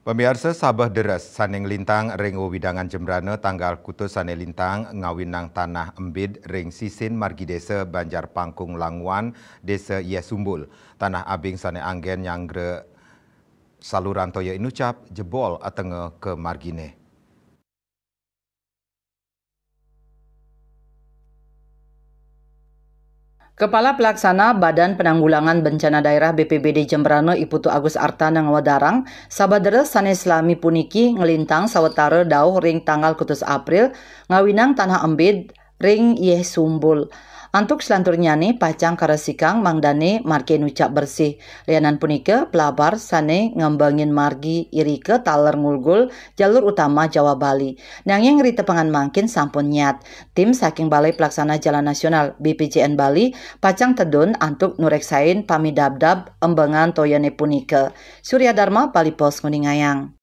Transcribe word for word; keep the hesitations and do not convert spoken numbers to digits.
Pamiarsa, sabeh deres sane nglintang ring wewidangan Jembrana tanggal kutus sane lintang ngawinang tanah embid ring sisin margi desa Banjar Pangkung Languan, Desa Yeh Sumbul. Tanah abing sane anggen nyanggra saluran toya inucap jebol atenga ka margine. Kepala Pelaksana Badan Penanggulangan Bencana Daerah B P B D Jembrana I Putu Agus Artana ngawedarang, sabadera sane selami puniki nglintang sawatara dauh ring tanggal kutus April ngawinang tanah embid ring Yeh Sumbul. Antuk selanturnyane pacang karesikang mangdane margi nucap bersih. Lianan punika, pelabar sane ngembangin margi irika taler ngulgul jalur utama Jawa Bali. Nanging ri tepengan mangkin sampun nyat. Tim saking Balai Pelaksana Jalan Nasional B P J N Bali pacang tedun antuk nureksain pamidabdab embengan toyane punika. Surya Dharma, Bali Post, nguningayang.